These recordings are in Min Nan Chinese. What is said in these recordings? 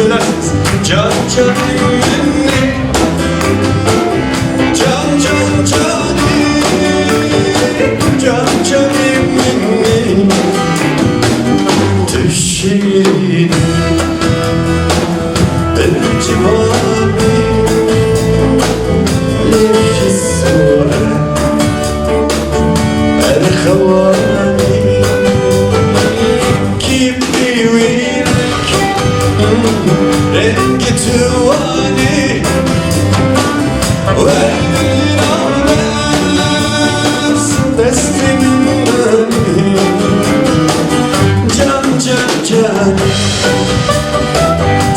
Söylersiniz. Can canim minni. Can can cani. Can canim minni. Tüşşirini بالجواني ليش الصورة الخواني كيف ويلك rengi tuvani Verdiramez destimin Can can can.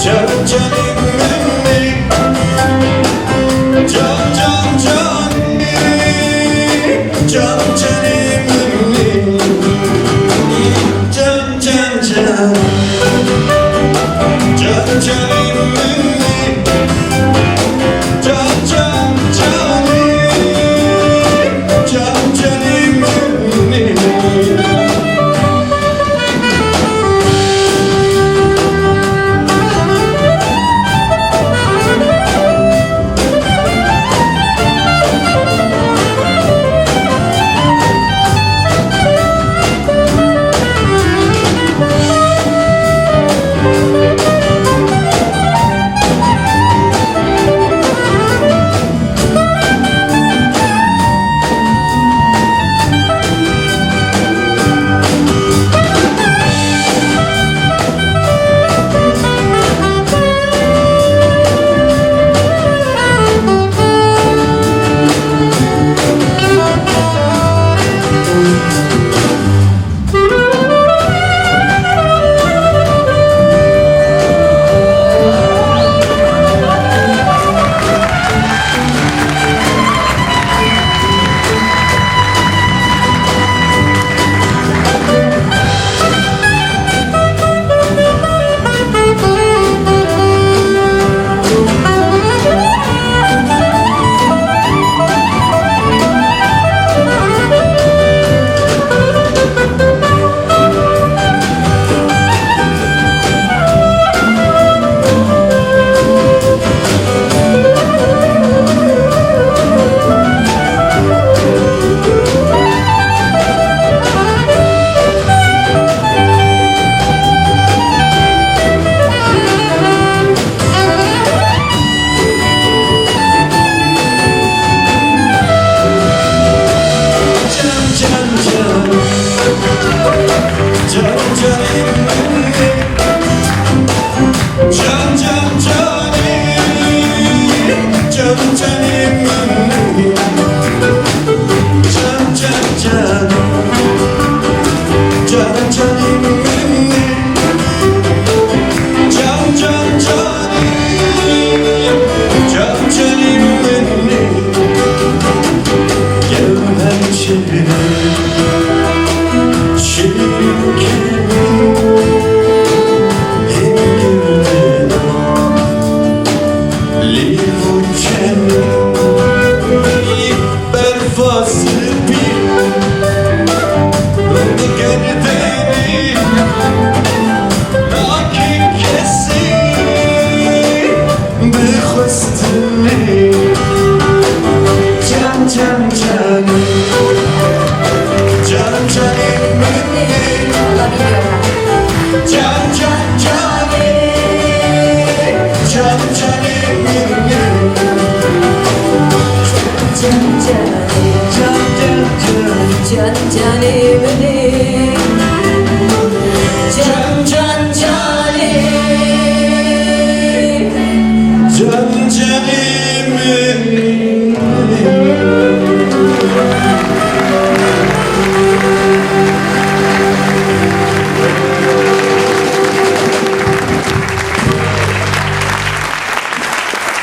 Can canim minni. Can can cani. Can canim minni. Can can can. Can canim minni. Can can cani. Can canim minni. Can can can. Can canim minni. Can can cani. Can canim minni. Can can can. Can canim minni. Can can cani. Can canim minni. Gelmen şirin şirin kimi İngiltere Livuçemi Berfası bir Gerdeni Lakin kesi Bixwestini Can can can. Can canim minni. Olabiliyorlar. Can can cani. Can canim minni. Can can. Can can can. Can canim.